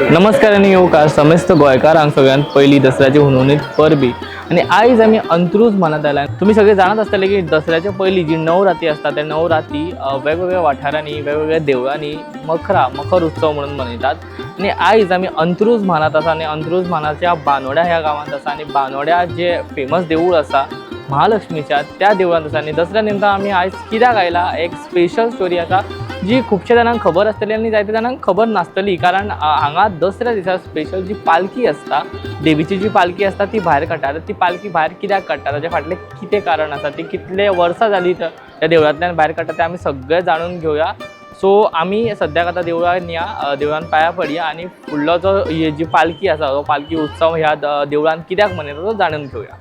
नमस्कार आनी येवकार समेस्त गोंयकारांक. सगळ्यांत पयलीं दसऱ्याची हुनहुनीत परबी. आनी आयज आमी अंत्रूज म्हालांत आयला. तुमी सगळे जाणात आसतले की दसऱ्याच्या पयलीं जी णव राती आसता, त्या णव राती वेगवेगळ्या वाठारांनी, वेगवेगळ्या देवळांनी मखरा मखर उत्सव म्हणून मनयतात. आनी आयज आमी अंत्रूज म्हालांत आसा आनी अंत्रूज म्हालाच्या बानोड्या ह्या गांवांत आसा आनी बानोड्या जे फेमस देवूळ आसा महालक्ष्मीच्या, त्या देवळांत आसा. आनी दसऱ्या निमतान आमी आयज कित्याक आयला, एक स्पेशल स्टोरी आसा जी खुबश्या जाणांक खबर आसतली आनी जायत्या जाणांक खबर नासतली, कारण हांगा दसऱ्या दिसा स्पेशल जी पालखी आसता, देवीची जी पालखी आसता, ती भायर काडटात. ती पालखी भायर कित्याक काडटा, ताचे फाटलें कितें कारण आसा, ती कितले वर्सां जाली त्या देवळांतल्यान भायर काडटा, तें आमी सगळें जाणून घेवया. सो आमी सद्याक आतां देवळान या, देवळान पांयां पडया आनी फुडलो जो ही जी पालखी आसा, हो पालखी उत्सव ह्या देवळान कित्याक मनयता तो जाणून घेवया.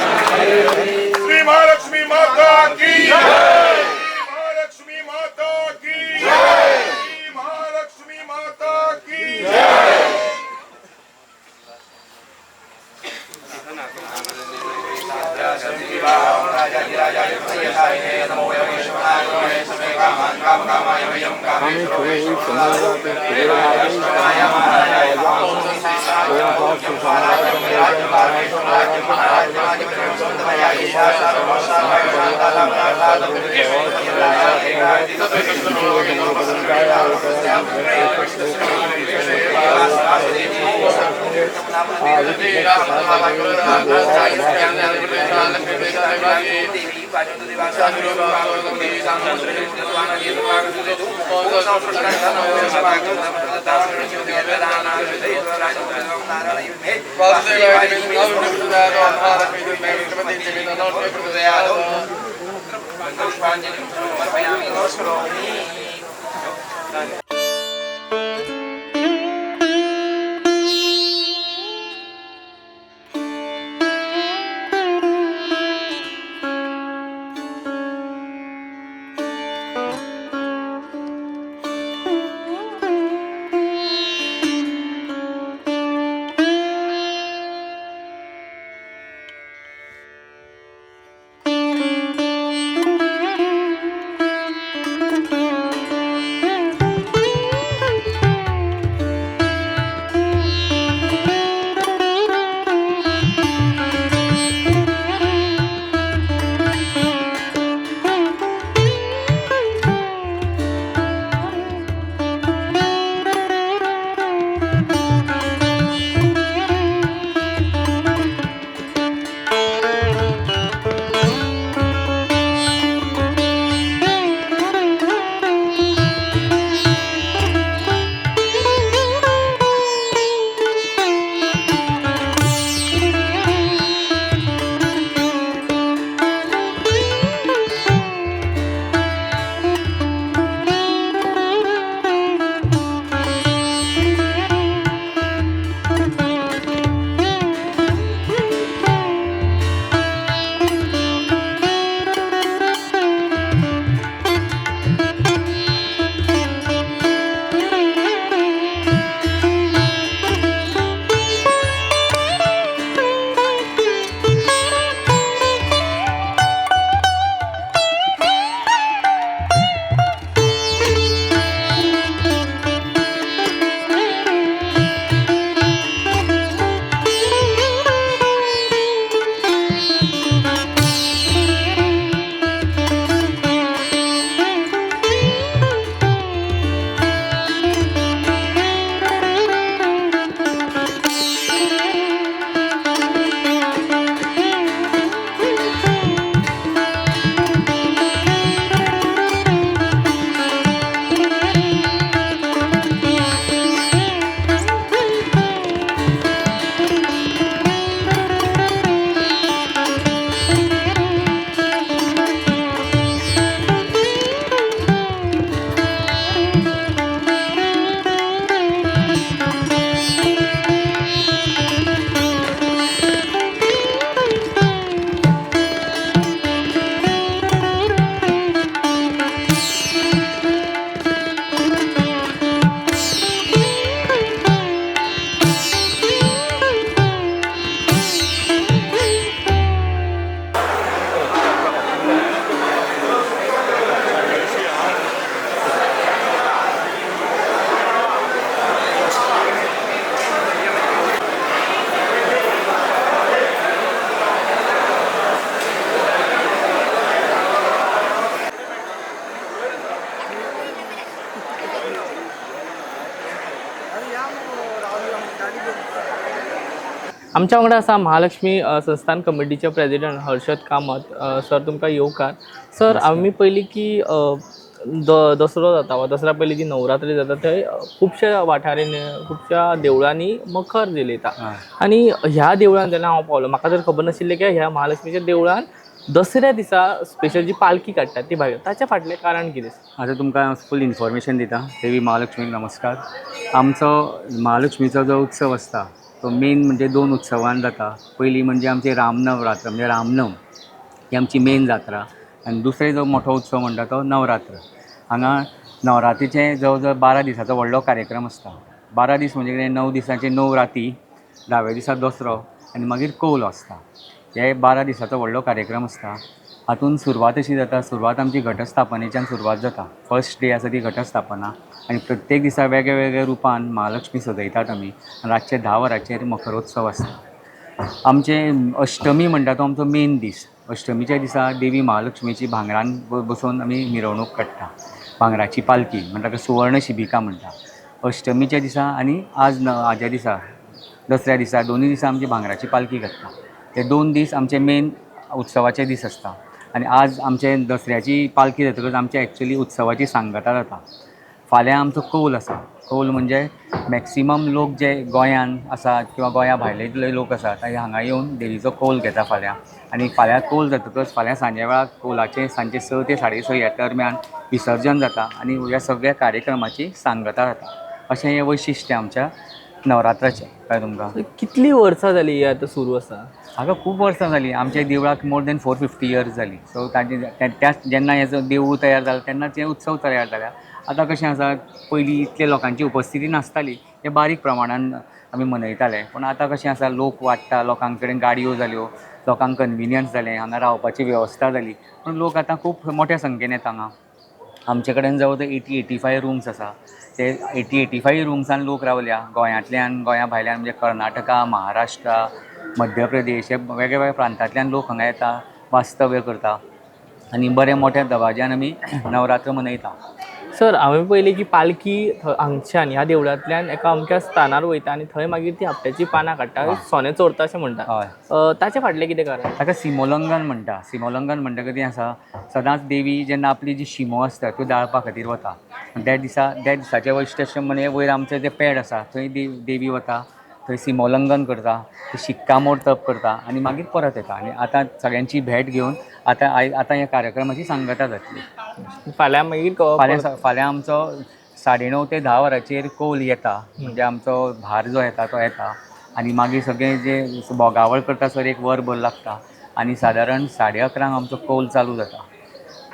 श्री महालक्ष्मी माता की जय। महालक्ष्मी माता की जय। महालक्ष्मी माता की जय। आमच्या वांगडा आसा महालक्ष्मी संस्थान कमिटीचे प्रेजिडंट हर्षद कामत. सर, तुमकां येवकार. सर, आमी पयलीं की दसरो जाता वा दसऱ्या पयलीं जी नवरात्री जाता थंय खुबश्या वाठारांनी खुबश्या देवळांनी मखर झेलयता आनी ह्या देवळान जेन्ना हांव पावलो म्हाका जर खबर नाशिल्लें की ह्या महालक्ष्मीच्या देवळान दसऱ्या दिसा स्पेशल जी पालखी काडटात ती भायर, ताच्या फाटलें कारण कितें? आतां तुमकां फूल इन्फॉर्मेशन दिता. देवी महालक्ष्मीक नमस्कार. आमचो महालक्ष्मीचो जो उत्सव आसता तो मेन म्हणजे दोन उत्सवान जाता. पयली म्हणजे आमची रामनवरात्र, म्हणजे रामनम, ही आमची मेन जात्रा, आनी दुसरो जो मोठो उत्सव म्हणटा तो नवरात्र. हांगा नवरात्रीचे जवळ जवळ 12 दिसाचो व्हडलो कार्यक्रम आसता. 12 दीस म्हणजे कितें, 9 दिसांचे 9 राती, धाव्या दिसा दसरो आनी मागीर कौल आसता. हे 12 दिसाचो व्हडलो कार्यक्रम आसता. हातूंत सुरवात अशी जाता, सुरवात आमची घटस्थापनेच्यान सुरवात जाता. फर्स्ट डे आसा ती घटस्थापना, आनी प्रत्येक दिसा वेगळ्या वेगळ्या रुपान महालक्ष्मी सजयतात आमी. रातचे 10 वरांचेर मखरोत्सव आसता. आमचे अष्टमी म्हणटा तो आमचो मेन दीस. अष्टमीच्या दिसा देवी महालक्ष्मीची भांगरान बसोवन आमी मिरवणूक काडटा, भांगराची पालखी म्हणटा ताका सुवर्ण शिबिका म्हणटा. अष्टमीच्या दिसा आनी आज आज्या दिसा, दसऱ्या दिसा, दोनूय दिसा आमची भांगराची पालखी काडटा. ते 2 दीस आमचे मेन उत्सवाचे दीस आसता. आनी आज आमचे दसऱ्याची पालखी जातकच आमचे एक्चुली उत्सवाची सांगता जाता. फाल्यां आमचो कौल आसा. कौल म्हणजे मॅक्सिमम लोक जे गोंयान आसा किंवा गोंया भायले जे लोक आसा ते हांगा येवन देवीचो कौल घेता फाल्यां. आनी फाल्यां कौल जातकच फाल्यां सांजे वेळार कौलाचें सांजे 6 ते 6:30 ह्या दरम्यान विसर्जन जाता आनी ह्या सगळ्या कार्यक्रमाची सांगता जाता. अशें हें वैशिश्ट्य आमच्या नवरात्राचें. कळ्ळें तुमकां? कितलीं वर्सां जालीं ही आतां सुरू आसा? हांगा खूब वर्सां जालीं. आमच्या देवळाक मोर दॅन 450 इयर्स जालीं. सो ताजे त्याच जेन्ना हेजो देवूळ तयार जालें तेन्नाच हे उत्सव तयार जाल्या. आतां कशें आसा, पयलीं इतले लोकांची उपस्थिती नासताली, ते बारीक प्रमाणान आमी मनयताले. पूण आतां कशें आसा, लोक वाडटा, लोकां कडेन गाडयो जाल्यो, लोकांक कन्विनियन्स जालें, हांगा रावपाची वेवस्था जाली, पूण लोक आतां खूब मोठ्या संख्येन येता हांगा. आमचे कडेन जवळ जवळ 80-85 रुम्स आसा. ते 80-85 रुम्सान लोक रावल्या, गोंयांतल्यान, गोंया भायल्यान, म्हणजे कर्नाटका, महाराष्ट्रा, मध्य प्रदेश, हे वेगळ्या वेगळ्या प्रांतांतल्यान लोक हांगा येता, वास्तव्य करता आनी बऱ्या मोठ्या दबाज्यान आमी नवरात्र मनयता. सर, हांवें पळयलें की पालखी हांगच्यान ह्या देवळांतल्यान एका अमक्या स्थानार वयता आनी थंय मागीर ती आपट्याची पानां काडटा, सोने चोरता अशें म्हणटा. हय. ताचे फाटलें कितें कारण? ताका सिमोलंगन म्हणटा. सिमोलंगन म्हणटा कितें आसा, सदांच देवी जेन्ना आपली जी शिमो आसता त्यो दाळपा खातीर वता, त्या दिसा, त्या दिसाचें वैशिश्ट्य म्हणजे वयर आमचें जें पेड आसा थंय देवी वता, थंय सिमोलंगन करता, शिक्कामोड तप करता आनी मागीर परत येता. आनी आतां सगळ्यांची भेट घेवन आतां आतां ह्या कार्यक्रमाची सांगता जातली. फाल्यां मागीर फाल्यां आमचो 9:30 ते 10 वरांचेर कौल येता, म्हणजे आमचो भार जो येता तो येता आनी मागीर सगळें जे भोगावळ करता सर 1 वरभर लागता आनी सादारण 11:30 आमचो कौल चालू जाता.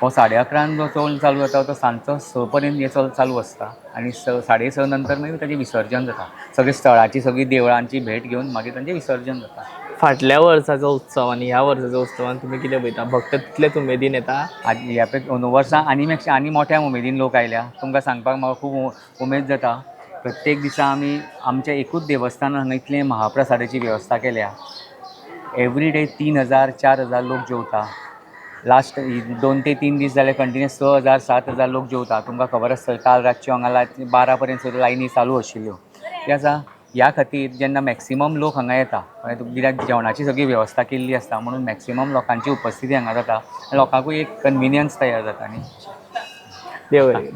हो 11:30 जो कौल चालू जाता तो सांजचो 6 पर्यंत हे चालू आसता आनी 6:30 नंतर मागीर ताचें विसर्जन जाता. सगळे स्थळाची, सगळी देवळांची भेट घेवन मागीर तांचें विसर्जन जाता. फाटल्या वर्साचो उत्सव आनी ह्या वर्साचो उत्सवान तुमी कितें पळयता? भक्त तितलेच उमेदीन येता? ह्या वर्सा आनी मातशें आनी मोठ्या उमेदीन लोक आयल्या. तुमकां सांगपाक म्हाका खूब उमेद जाता. प्रत्येक दिसा आमी आमच्या एकूच देवस्थानान हांगा इतलें महाप्रसादाची वेवस्था केल्या. एवरी डे 3000 4000 लोक जेवता. लास्ट 2 ते 3 दीस जाले कंटिन्युअस 6000 7000 लोक जेवता. तुमकां खबर आसतलें, काल रातच्यो हांगा 12 पर्यंत सुद्दां लायनी चालू आशिल्ल्यो. तें आसा ह्या खातीर जेन्ना मॅक्सिमम लोक हांगा येता, कित्याक जेवणाची सगळी वेवस्था केल्ली आसता, म्हणून मॅक्सिमम लोकांची उपस्थिती हांगा जाता आनी लोकांकूय एक कन्विनियन्स तयार जाता. न्ही, देव बरें.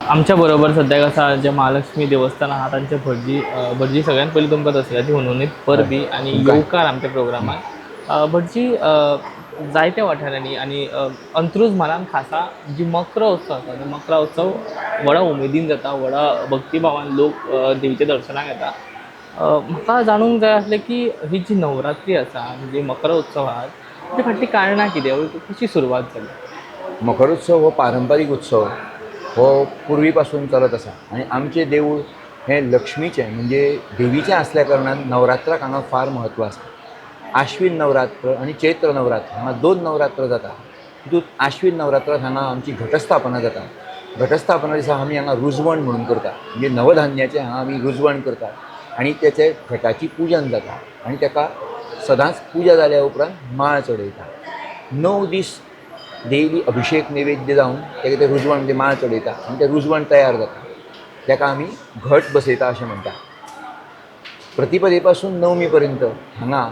आमच्या बरोबर सद्याक आसा जे महालक्ष्मी देवस्थान आहा तांचे भटजी. भटजी, सगळ्यात पयलीं तुमकां दसऱ्याची हुनहुनीत परबी आनी येवकार आमच्या प्रोग्रामान. भटजी, जायत्या वाठारांनी आनी अंत्रुज म्हालान खासा जी मकरा उत्सव आसा तो मकरा उत्सव व्हडा उमेदीन जाता, व्हडा भक्तिभावान लोक देवीच्या दर्शनाक येता. म्हाका जाणूंक जाय आसलें की ही जी नवरात्री आसा आनी जी मकरा उत्सव आहा तेच्या फाटलीं कारणां कितें, कशी सुरवात जाली? मखरोत्सव हो पारंपारीक उत्सव हो पुर्वी पासून चलत आसा आनी आमचें देवूळ हें लक्ष्मीचें म्हणजे देवीचें आसल्या कारणान नवरात्राक हांगा फार म्हत्व आसा. आश्विन नवरात्र आनी चैत्र नवरात्र हांगा 2 नवरात्र जाता. तितूंत आश्विन नवरात्रांत हांगा आमची घटस्थापना जाता. घटस्थापना दिसा आमी हांगा रुजवण म्हणून करता, म्हणजे नवधान्याचें हांगा आमी रुजवण करता आनी तेचे घटाची पुजन जाता आनी ताका सदांच पुजा जाल्या उपरांत माळ चडयता. 9 दीस डेली अभिषेक नैवेद्य जावन तेका तें रुजवण म्हणजे माळ चडयता आनी तें रुजवण तयार जाता. ताका आमी घट बसयता अशें म्हणटा. प्रतिपदे पासून नवमी पर्यंत हांगा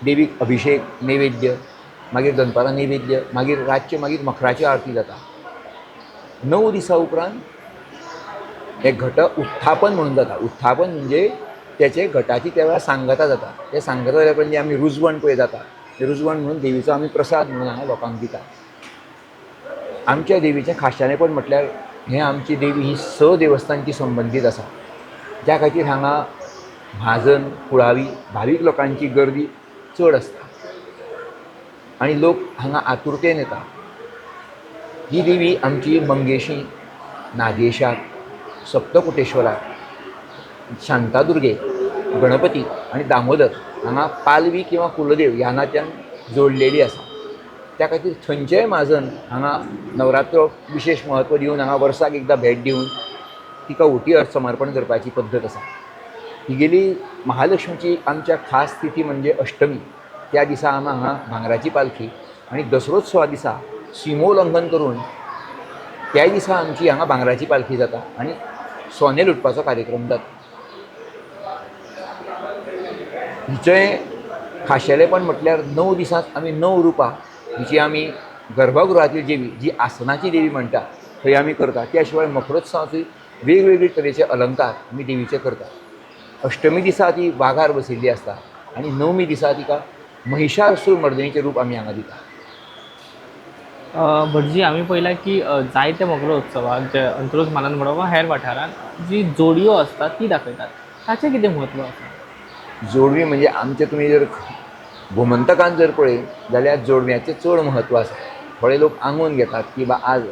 देवीक अभिशेक नैवेद्य, मागीर दनपारां नैवेद्य, मागीर रातचें मागीर मखराची आरती जाता. 9 दिसां उपरांत हें घट उत्थापन म्हणून जाता. उत्थापन म्हणजे तेचे घटाची त्या वेळार सांगता जाता. ते सांगता जाल्या उपरांत जी आमी रुजवण पळय जाता, रुजवण म्हणून देवीचो आमी प्रसाद म्हणून हांगा लोकांक दिता. आमच्या देवीचें खाशेलेपण म्हटल्यार हें आमची देवी ही 6 देवस्थानची संबंदीत आसा, ज्या खातीर हांगा म्हाजन कुळावी भावीक लोकांची गर्दी चड आसता आनी लोक हांगा आतुरतेन येता. ही देवी आमची मंगेशी, नागेशाक, सप्तकोटेश्वराक, शांतादुर्गे, गणपती आनी दामोदर हांगा पालवी किंवा कुलदेव ह्या नात्यान जोडलेली आसा. त्या खातीर थंयचेय म्हाजन हांगा नवरात्र विशेश म्हत्व दिवन हांगा वर्साक एकदां भेट दिवन तिका ओटी समर्पण करपाची पद्दत आसा. हिगेली महालक्ष्मीची आमच्या खास तिथी म्हणजे अष्टमी. त्या दिसा आमी हांगा भांगराची पालखी आनी दसरोत्सवा दिसा सिमोल्लंघन करून त्याय दिसा आमची हांगा भांगराची पालखी जाता आनी सोने लुटपाचो कार्यक्रम जाता. हिचें खाशेलेपण म्हटल्यार 9 दिसांत आमी 9 रुपां हिची आमी गर्भगृहांतली देवी जी आसनाची देवी म्हणटा थंय आमी करता. त्या शिवाय मखरोत्सवाचूय वेगवेगळे तरेचे अलंकार आमी देवीचे करता. अष्टमी दिसा ती वाघार बशिल्ली आसता आनी नवमी दिसा तिका महिषासूर मर्दिनीचें रूप आमी हांगा दिता. भटजी, आमी पळयलां की जायते मखरोत्सवाक जे अंत्रुज म्हालान म्हणा वा हेर वाठारांत जी जोडयो आसतात ती दाखयतात, ताचें कितें म्हत्व आसा? जोडवी म्हणजे आमचे तुमी जर गोमंतकान जर पळयत जाल्यार जोडव्याचें चड म्हत्व आसा. थोडे लोक आंगोवन घेतात की बा आज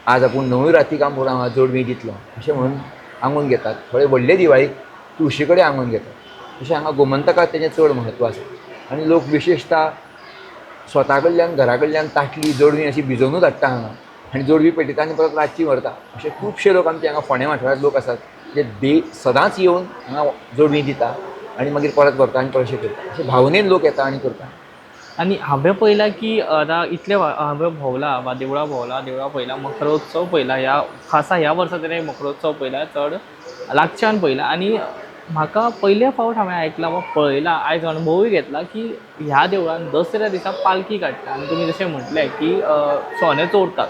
आज आपूण 9 राती काम करून हांव जोडवी दितलो अशें म्हणून आंगोवन घेतात. थोडे व्हडले दिवाळीक तुळशी कडेन आंगोवन घेतात. तशें हांगा गोमंतकात तेजें चड म्हत्व आसा आनी लोक विशेशता स्वता कडल्यान घरा कडल्यान ताटली जोडवी अशी भिजोवनूच हाडटा हांगा आनी जोडवी पेटयता आनी परत रातची व्हरता. अशे खुबशे लोक आमचे हांगा फोंडें वाठारांत लोक आसात जे सदांच येवन हांगा जोडवी दिता आनी मागीर परत व्हरता आनी परत अशें करता. अशे भावनेन लोक येता आनी करता. आनी हांवें पळयलां की आतां इतले हांवें भोंवला वा देवळां भोंवला, देवळां पळयला, मखरोत्सव पळयला, ह्या खासा ह्या वर्सा तरी मखरोत्सव पळयला, चड लागच्यान पळयला आनी म्हाका पयले फावट हांवें आयकलां वा पळयलां, आयज अणभवूय घेतला की ह्या देवळान दसऱ्या दिसा पालखी काडटा आनी तुमी जशें म्हटलें की सोने चोरतात,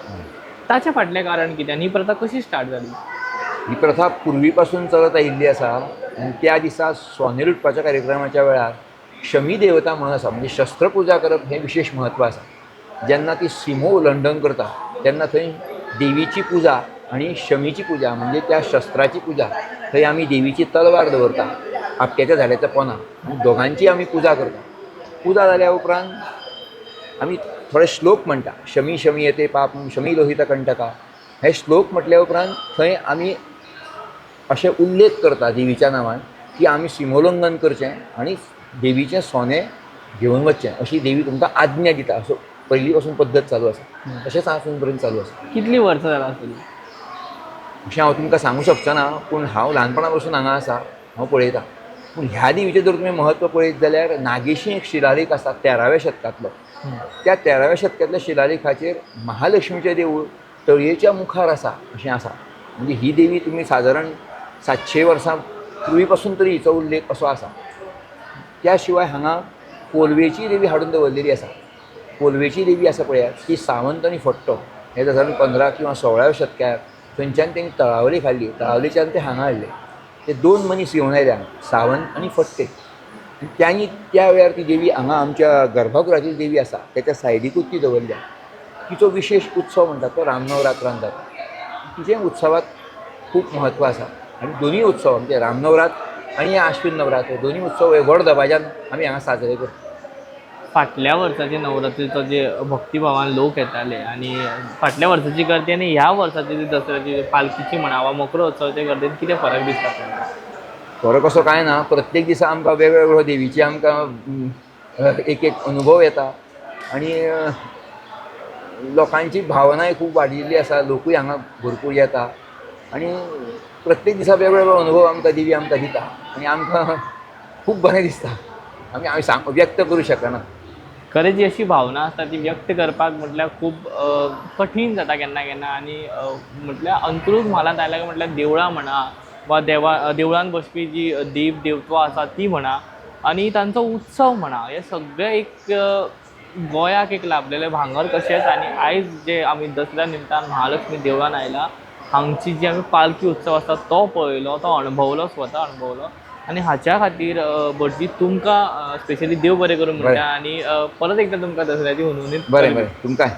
ताचें फाटलें कारण कितें आनी ही प्रथा कशी स्टार्ट जाली? ही प्रथा पुर्वी पासून चलत आयिल्ली आसा आनी त्या दिसा सोने लुटपाच्या कार्यक्रमाच्या वेळार शमी देवता म्हणून आसा, म्हणजे शस्त्रपुजा करप हें विशेश म्हत्व आसा. जेन्ना ती सिमो उल्लंघन करता तेन्ना थंय देवीची पुजा आनी शमीची पुजा म्हणजे त्या शस्त्राची पुजा, थंय आमी देवीची तलवार दवरता आपट्याच्या झाडाच्या पोना आनी दोगांची आमी पुजा करता. पुजा जाल्या उपरांत आमी थोडे श्लोक म्हणटा, शमी शमी येते पाप शमी लोहित कंटका, हे श्लोक म्हटल्या उपरांत थंय आमी अशें उल्लेख करता देवीच्या नांवान की आमी सिमोल्लंघन करचें आनी देवीचें सोनें घेवन वचचें अशी देवी तुमकां आज्ञा दिता. असो पयलीं पासून पद्दत चालू आसा, तशेंच आजून पर्यंत चालू आसा. कितलीं वर्सां जालां आसतलीं? अशें हांव तुमकां सांगूंक शकचो ना, पूण हांव ल्हानपणा पासून हांगा आसा, हांव पळयतां. पूण ह्या देवीचें जर तुमी म्हत्व पळयत जाल्यार नागेशी एक शिलालेख आसा 13व्या शतकांतलो. त्या 13व्या शतकांतल्या शिलालेखाचेर महालक्ष्मीचें देवूळ तळयेच्या मुखार आसा अशें आसा. म्हणजे ही देवी तुमी सादारण 700 वर्सां पुर्वी पासून तरी हिचो उल्लेख असो आसा. त्या शिवाय हांगा कोलवेची देवी हाडून दवरलेली आसा. कोलवेची देवी आसा पळयात ती सावंत आनी फट्टो हे सादारण 15 किंवा 16व्या शतकार थंयच्यान तेणी तळावली हाडली, तळावलीच्यान ते हांगा हाडले. ते 2 मनीस घेवन आयले हांगा, सावंत आनी फट्टे. आनी त्यांनी त्या वेळार ती देवी हांगा आमच्या गर्भगृहाची देवी आसा तेच्या सायडीकूच ती दवरल्या. तिचो विशेश उत्सव म्हणटा तो रामनवरात्रान जाता. तिचें उत्सवाक खूब म्हत्व आसा आनी दोनूय उत्सव आमचे रामनवरात्र आनी आश्विन नवरात्र दोनूय उत्सव हे व्हड दबाज्यान आमी हांगा साजरे करता. फाटल्या वर्साचे नवरात्रीचो जे भक्तिभावान लोक येताले आनी फाटल्या वर्साची गर्दी आनी ह्या वर्साची जी दसऱ्याची पालखीची म्हणा वा मखरोत्सवाच्या गर्देन कितें फरक दिसता तुमकां? फरक असो कांय ना, प्रत्येक दिसा आमकां वेगवेगळो देवीची आमकां एक एक अनुभव येता आनी लोकांची भावनाय खूब वाडिल्ली आसा. लोकूय हांगा भरपूर येता आनी प्रत्येक दिसा वेगवेगळो अनुभव आमकां देवी आमकां दिता आनी आमकां खूब बरें दिसता. आमी हांव सांग व्यक्त करूं शकना. खरें जी अशी भावना आसता ती व्यक्त करपाक म्हटल्यार खूब कठीण जाता केन्ना केन्ना आनी म्हटल्यार अंत्रुज म्हालांत आयल्या म्हटल्यार देवळां म्हणा वा देवा देवळान बसपी जी देव देवत्वां आसा ती म्हणा आनी तांचो उत्सव म्हणा, हे सगळें एक गोंयाक एक लाभलेलें भांगर कशेंच. आनी आयज जे आमी दसऱ्या निमतान महालक्ष्मी देवळान आयला, हांगची जी आमी पालखी उत्सव आसता तो पळयलो, तो अणभवलो, स्वता अणभवलो. आनी हाच्या खातीर भटजी तुमकां स्पेशली देव बरें करूं म्हणटा. बरें. आनी परत एकदां तुमकां दसऱ्याची हुनहुनीत बरें परबीं. बरें, तुमकां.